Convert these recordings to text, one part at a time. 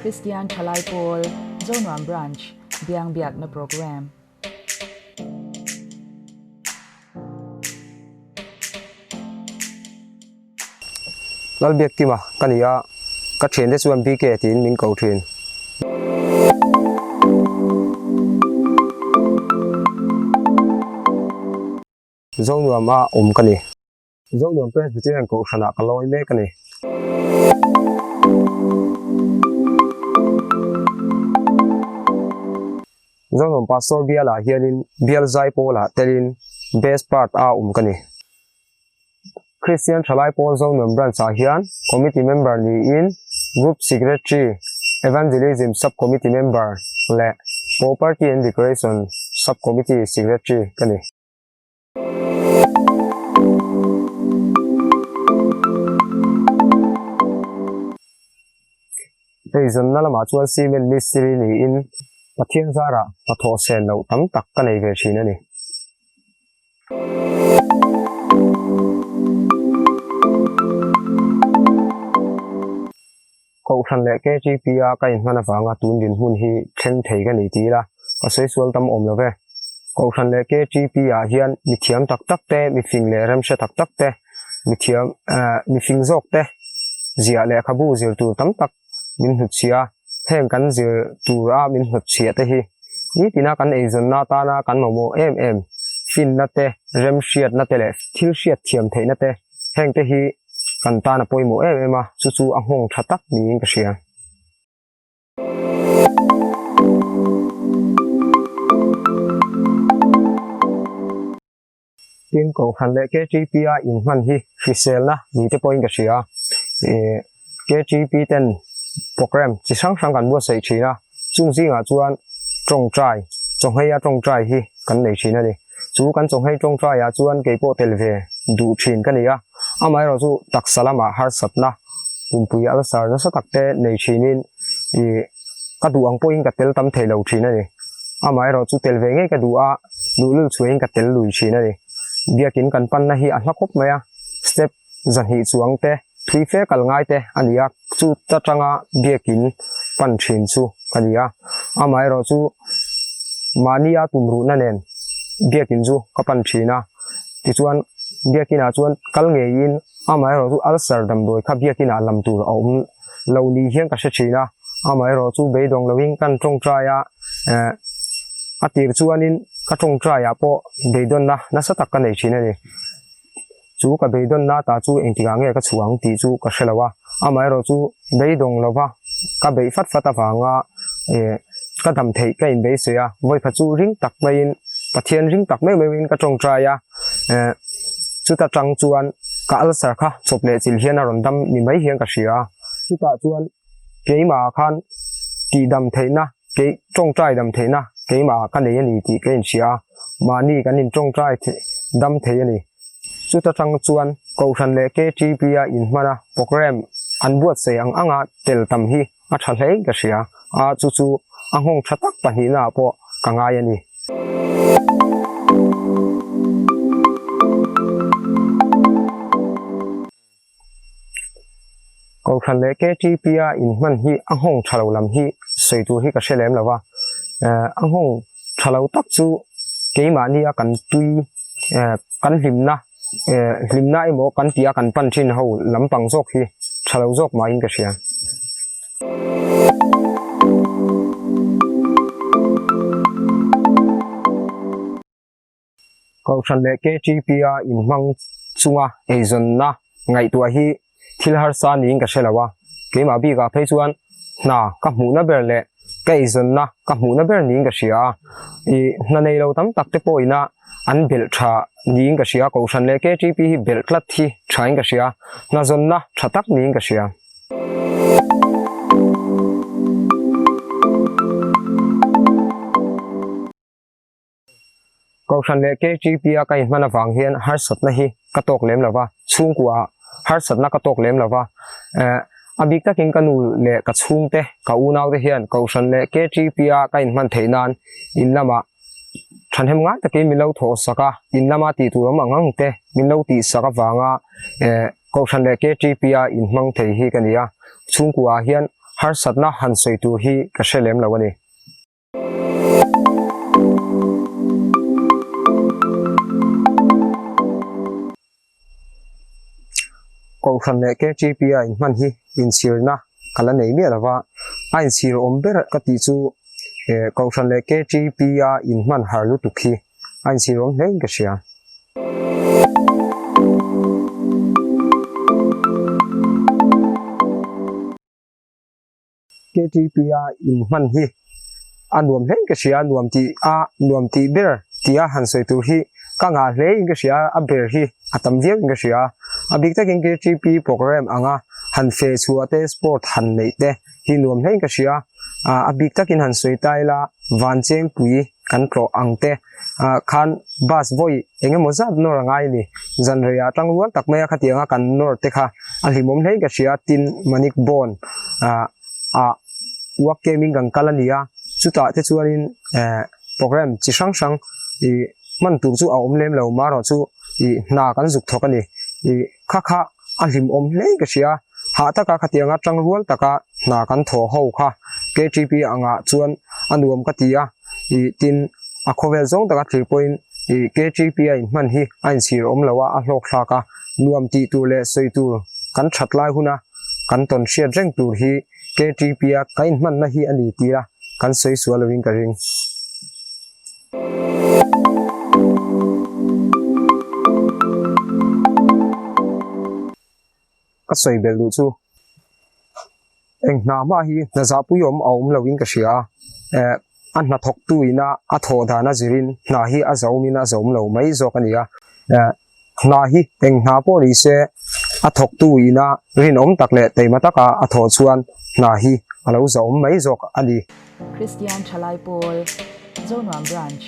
Kristian Thalai Pawl, Zonuam Branch, Biang Biakna Programme. Lalbiakkima ka ni a, ka thiante chuan BK tiin min ko thin. Zonuam a awm ka ni. Zonuam Presbyterian Kohhranah ka lawi mek a ni. Zonuam Pastor bialah hianin bial zai pawlah telin best part a awm ka ni. Kristian Thalai Pawl Zonuam Branch-ah hian Committee Member niin Group Secretary, Evangelism Sub-Committee Member leh Property and Decoration Sub-Committee Secretary ka ni. Eizawnna lamah chuan cement mistiri niin Pathian zarah hnathawh sen loh tam tak ka nei ve thin a ni. Kohhran leh KTP a ka inhman avanga tun dinhmun hi thleng thei ka ni ti ila ka sawi sual tam awm lo ve. Kohhran leh KTP ah hian mi thiam tak tak te, mi fing leh remhre tak tak te, mi thiam eh mi fing zawk te ziah lehkhabu zir tur tam tak min hnutchhiah a, heng kan zir tura min hnutchhiah te hi nitina kan eizawnna atana kan mamawh em em finna te, remhriatna te leh thil hriat thiam theihna te heng te hi kan tan a pawimawh em em a, chu chu a nghawng tha tak niin ka hria. Tin, Kohhran leh KTP-a inhman hi hriselna ni te pawhin ka hria. Ih KTP ten programme chi hrang hrang kan buatsaih thin a, chung zingah chuan tawngtai, chawngheia tawngtai hi kan nei thin a ni. Chu kan chawngei tawngtaiah chuan kei pawh tel ve duh thin ka ni a, amaherawhchu taksa lamah harsatna pumpui ulcer nasa tak te nei thinin ih ka duh ang pawhin ka tel tam thei lo thin a ni. Amaherawhchu tel ve ngei ka duh a. Luhlul chhuahin ka tel lui thin a ni. Biakin kan panna hi a hla khawp mai a, step zahnih chuang te, thui fe kal ngai te a ni a, chu ta tanga biakin pan thin chu ka ni a. Amaherawh chu mahnia tumruhna nen biakin chu ka pan thin a, tichuan biakinah chuan kal ngeiin amaherawh chu ulcer damdawi kha biakinah lam tur a awm lo ni hian ka hre thin a, amaherawh chu beidawng loin kan tawngtai a, eh a tir chuanin ka tawngtai ah pawh beidawnna nasa tak ka nei thin a ni. Chu ka beidawnna ta chu engtikah nge ka chhuah ang tih chu ka hre lo a, amaherawh chu beidawng lova ka beih fat fat avanga eh ka dam theih ka inbeisei a, vawikhat chu ring tak maiin Pathian ring tak meuh meuhin ka tawngtai a, eh chuta tang chuan ka ulcer kha chawp leh chilh hian a rawn dam ni mai hian ka hria a, chutah chuan keimah khan tihdam theihna kei tawngtai dam theihna keimah ka nei a ni tih ka inhria a, mahni kan intawngtai dam thei a ni. Chuta tang chuan Kohhran leh KTP a inhman a programme an buatsaih ang anga tel tam hi a tha hle ka hria a, chu chu a nghawng tha tak pahnihna ah pawh ka ngai a ni. Kohhran leh KTP a inhman hi a nghawng tha lo lam hi sawi tur hi ka hre lem lo va, a nghawng tha lo tak chu keimahni a kan tui kan hlimna hlimna emaw kan tih a kan pan thin ho lampang zawk hi tha lo zawk mahin ka hria. Kohhran leh KTP a inhmang chunga eizawnna ngaihtuah hi thil harsa niin ka hre lo a, keimah bikah phei chuan hna ka hmuhna ber leh ka eizawnna ka hmuhna ber niin ka hria a, ih hna nei lo tam tak te pawhina an belh tha niin ka hria, Kohhran leh KTP hi belh tlat hi thain ka hria, hna zawnna tha tak niin ka hria. Kohhran leh KTP a ka inhman avang hian harsatna hi ka tawk lem lo va, chhungkua harsatna ka tawk lem lo va. Eh, a bik takin ka nu leh ka chhungte, ka unaute hian Kohhran leh KTP a ka inhman theih nan in lamah thahnem ngai takin min lo thawhsak a, in lama tih tur awm ang ang te min lo tihsak avanga eh Kohhran leh KTP a inhmang thei hi ka ni a. Chhungkua ah hian harsatna han sawi tur hi ka hre lem lo a ni. Kohhran leh KTP a inhman hi inchhirna ka la nei miah lova, a inchhir awm ber ka tih chu Kohhran leh KTP a inhman har lutuk hi a inchhir awm hlein ka hria. KTP-a inhman hi a nuam hlein ka hria, nuam tih a nuam tih ber tia han sawi tur hi ka ngah hlein ka hria, a ber hi a tam viauin ka hria. A bik takin KTP programme anga han feh chhuah te, sport han neih te hi nuam hlein ka hria. A bik takin han sawi ta ila Vanchengpui kan tlawh ang te khan bus vawi eng emaw zat nawr a ngai a ni. Zanreiah tangrual tak maia khatianga kan nawr te kha a hlimawm hlein ka hria tin Manik Bond ah work camp in kan kal a ni a, chutah te chuanin program chi hrang hrang ih hman tur chu a awm lem lo marawh chu ih hna kan zuk thawk a ni. Ih kha kha a hlimawm hlein ka hria hah taka khatianga tangrual taka hna kan thawh ho kha KTP angah chuan a nuam ka ti a ih tin a khawvel zawng taka thlir pawhin ih KTP a inhman hi a inchhir awm lo a a hlawk thlak a nuam tih tur leh sawi tur kan that lai huna kan tawn hriat reng tur hi KTP a ka inhmanna hi a ni tia kan sawi sual loin ka ring. Ka sawi belh duh chu eng hna hma hi hna zahpui awm a awm loin ka hria a, eh a hnathawk tu ina a thawh dan a zirin hna hi a zaumin a zawm lo mai zawk a ni a, eh hna hi eng hna pawh ni se a thawk tu ina rinawm tak leh teima taka a thawh chuan hna hi a lo zawm mai zawk a ni. Kristian Thalai Pawl, Zonuam Branch,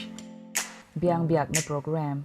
Biangbiakna Programme.